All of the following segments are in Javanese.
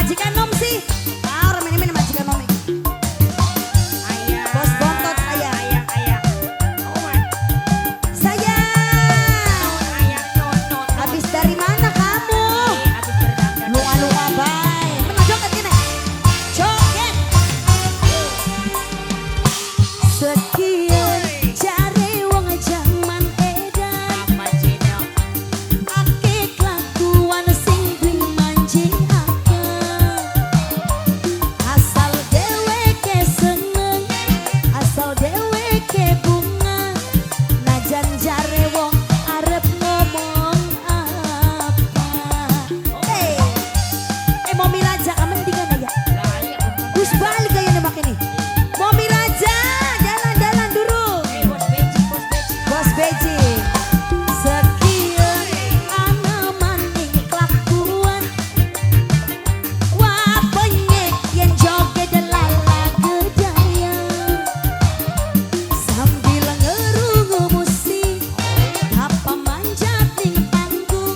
Majikan nom sih. Ah, orang ini majikan nom iki. Ayah. Bos bontot ayah. Ayah, ayah. Oh, Sayang. Ayah, no, no, no. Habis dari mana kamu? Habis berdandan. Lunga-lunga bae. Menang joget ini. Joget. Sekian jare wong jaman edan. Apa Cina? Akeh kelakuan sing dimanjingake. Asal dheweke seneng, asal dheweke bunga. Najan jare wong arep ngomong apa. Hey, eh Momi Raja kamu mendingan aja. Lah, iya. Wis balik kayaknya mak ini. Momi Raja, jalan-jalan dulu. Eh, bos becik, bos becik. Bos Beji. Sekian ana maning kelakuan. Wah penyek yen joget lala gedaya. Sambil ngerungu musik, apa manjat ning panggung.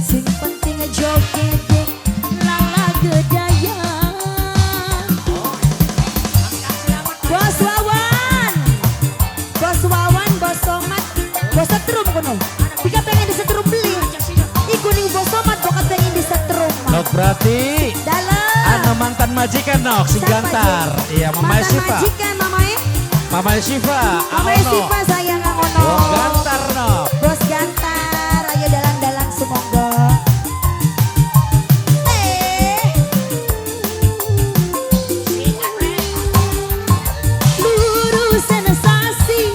Sing penting joget lala gedaya. Selamat. Bos Wawan, Bos Wawan, Bos Somat, Bos Setrum kono. Bika pengen disetrum beli. Iku ning Bos Somat bokat pengen disetrum. Nok berarti Dalam. ana mantan majikan nok sing Siapa, gantar. Ji? Iya, Mama Mantan Siva. majikan mamae. Mama Siva. Mamae Aono. Siva sayang angono. Bos gantar nok. Bos gantar, ayo dalang-dalang sumonggo. Eh. Luru sensasi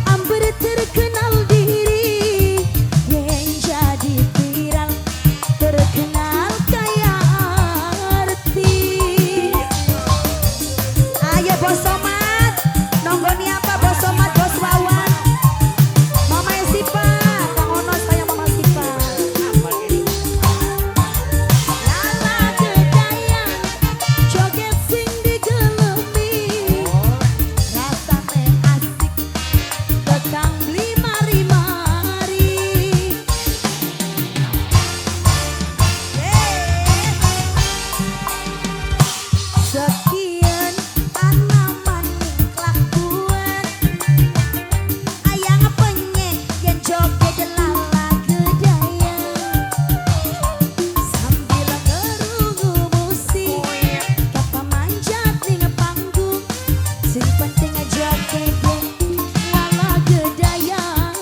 amber terkenal diri yang jadi viral terkenal kayak artis. Ayo Bos Somat, nonggoni apa Bos Somat, Bos Wawan, Mama Sipa, Kang Ono sayang Mama Sipa. Apa ini? Lala gedayan, joget sing digelemi. Rasane asik, tekang beli mari-mari. Hey. Sekian ana maning kelakuan. Ayang penyek yen joget lala gedayan. Sambil ngerungu musik, kapa manjat ning panggung. Sing penting joget lala gedayan.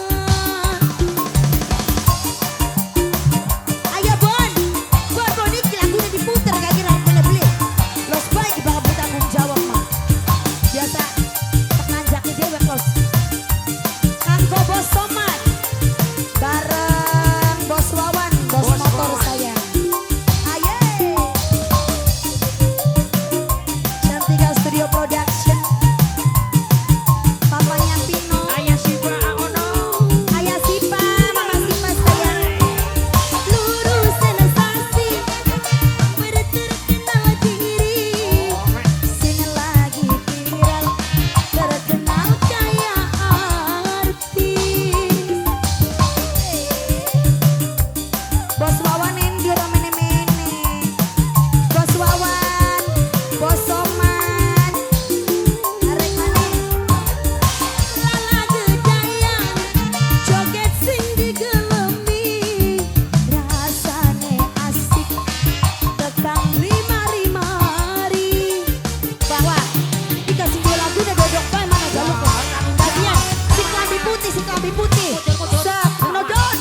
Ayo Bon, Bon Bon iki lagune diputer gak kira boleh beli. Los baik bakal bertanggung jawab mah. Biasa tek nanjake dewek los. Kanggo Bos Somat bareng Bos Wawan, Bos, Bos motor Wawan. saya. Aye. Cantika Studio Production. Papanya Pino. Ayah Siva Aono. Ayah Sipa, Mama Sipa sayang. Luru sensasi, berterkenal diri. Sing lagi viral, terkenal kayak artis. Bos Wawan endi ora mene-mene. Bos Wawan, Bos Soman. Arek maneh. Lala gedayan, joget sing digelemi. Rasane asik, tekang beli mari-mari. Bahwa dikasih dua lagu udah dodok bae mana jaluk kok. Bagian si klambi putih, si klambi putih. Sep, nodon.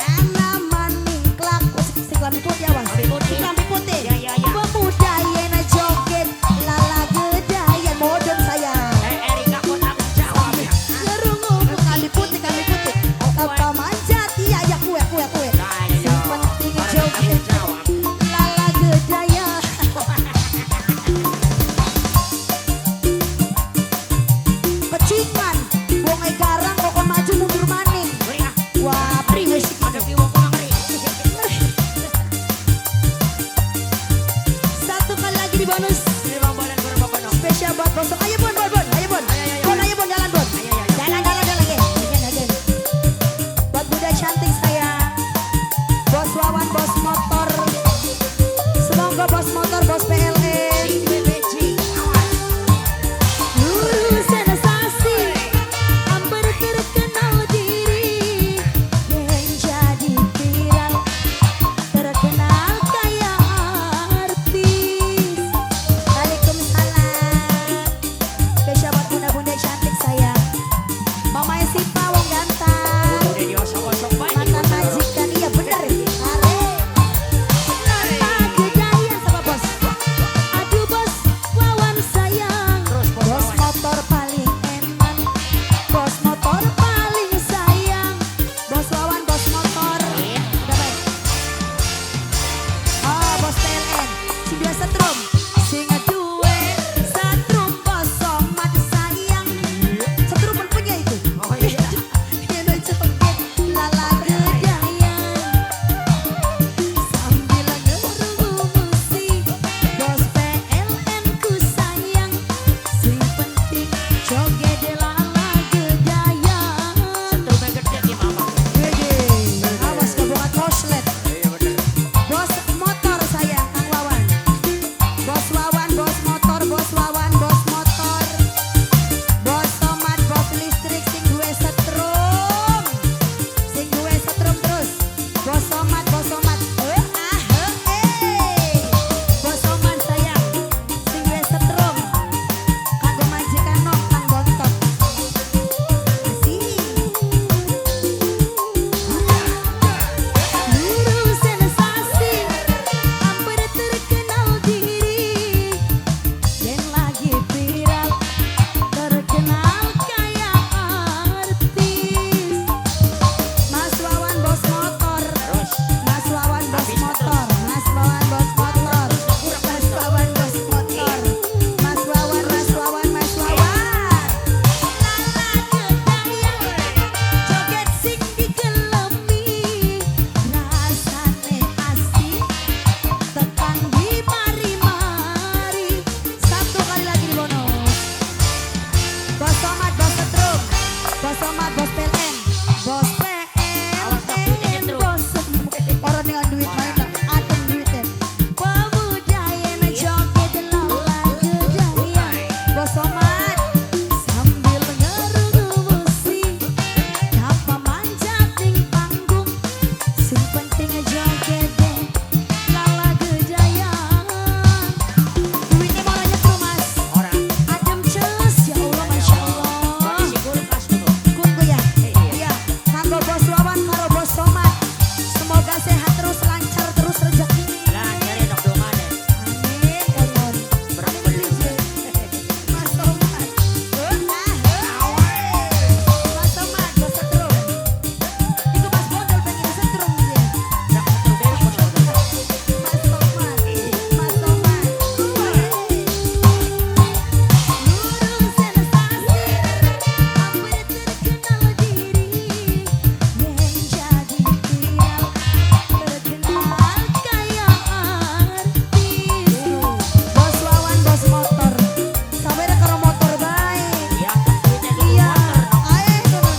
Ana maning klaku si klambi putih awas. Klambi putih. Si klambi putih. Ya, ya, ya. Pemuda yen joget lala gedayan modern sayang. Eh, Erika kok tanggung jawab ya. Ngerungu klambi putih, klambi putih. Apa manjat iya ya kue kue kue. Nah, iya. Sing penting Orang joget tanggung jawab. lala gedayan. Kecingan, wong e garang kok kon maju mundur maning. Ngeri ah. Wah, priwe sih. Ada wong kok ngeri. Satu kali lagi di bonus Lima badan berapa nok? spesial buat bosok. Ayo Bon, Bon, Bon, ayo Bon. Ayo, ayo, ayo. Bon, ayo Bon, jalan Bon. Ayo, ayo, ayo. Jalan, jalan, jalan lagi. Again, again. Buat bunda cantik saya. Bos Wawan, bos motor. Semoga bos motor Setrum. Sing duwe setrum Bos Somad sayang. Setrum pun punya itu. Oh iya. Yen joget lala gedayan. Sambil ngerungu musik bos PLN ku sayang. Sing penting joget lala gedayan. Setrume gede ki mama. Gede. Awas kebuka koslet. Iya bener. Bos motor sayang Kang Wawan. Bos Wawan, bos motor, bos Wawan, bos motor. Bos tomat, bos listrik sing duwe setrum. Sing duwe setrum terus. Bos tomat, bos tomat. Eh ah eh eh. Bos tomat sayang sing duwe setrum. Kanggo majikan nok Kang Bontot. Asik. Guru sensasi, hampir terkenal diri. Yen lagi viral, terkenal kayak artis. Mas Wawan bos motor, Terus. Mas Wawan bos motor, Mas Wawan bos motor, Mas Wawan bos motor, Mas Wawan, Mas Wawan, Mas Wawan. Lala gedayan, joget sing digelemi, rasane asik, tekan di mari-mari. Satu kali lagi di bonus. Bos Somad, bos setrum, bos Somad, bos PLN, bos Awas, tak duitnya PLN, nyetrum. bos orang dengan duit main tak adem duitnya. Pemuda yang joget lala gedayan, bos Somad sambil ngerungu musik, apa manjat ning panggung, sing penting joget deh lala gedayan. Duitnya mau nyetrum mas. Ora. Adem ces, ya Allah, masya Allah. Kondisi kulkas dulu. Kungku ya, iya. Kanggo bos Wawan, karo bos Somad. Semoga sehat terus, lancar terus rezeki. Lah jare nok dongane. Amin, konon. Amin, please. Mas Somad. Eh, ah, eh. Mas Somad, bos setrum. Iku Mas Bondol pengen setrum dia. Nak setrum dhewe kono. Mas Somad, Mas Somad. Guru sensasi, hampir terkenal diri, yang jadi viral, terkenal kayak artis. Bos Wawan, bos motor, sampai karo motor bae. Iya, duitnya dulu Iya, motor nok. ae kono.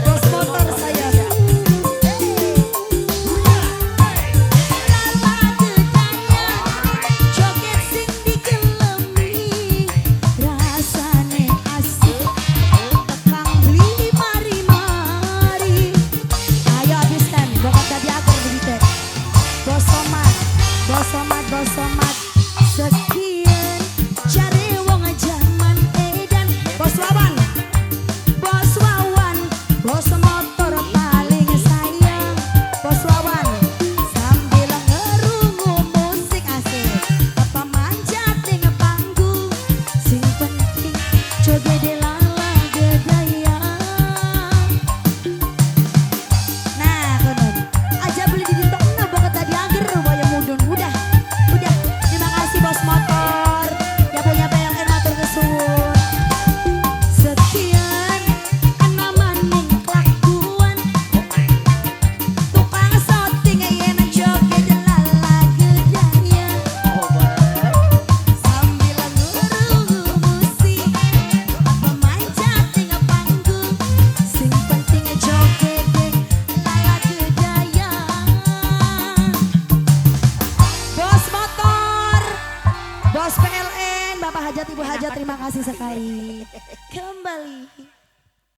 Bos motor saya. Lala gedayan, joget sing digelemi, rasane asik, tekang beli mari-mari. Ayo habiskan, bokap tadi akur begitu. Bos Somad, bos Somad, bos Somad, sekian cari wong jaman edan. Bos Wawan, bos Wawan, bos motor paling sayang. Bos Wawan sambil ngerungu musik asik, apa manjat ning panggung, sing penting joget lala gedayan. Nah, konon. Aja beli di dintokna bokat tadi angger rupanya mudun. Udah, udah. Terima kasih bos motor. Yang punya PLN matur kesuwun. Sekian ana maning kelakuan. Tukang syuting yen joget lala gedayan. Sambil ngerungu musik, apa manjat ning panggung, sing penting joget lala gedayan. Bos motor, bos PLN, Bapak Hajat, Ibu Hajat, terima kasih sekali. Kembali.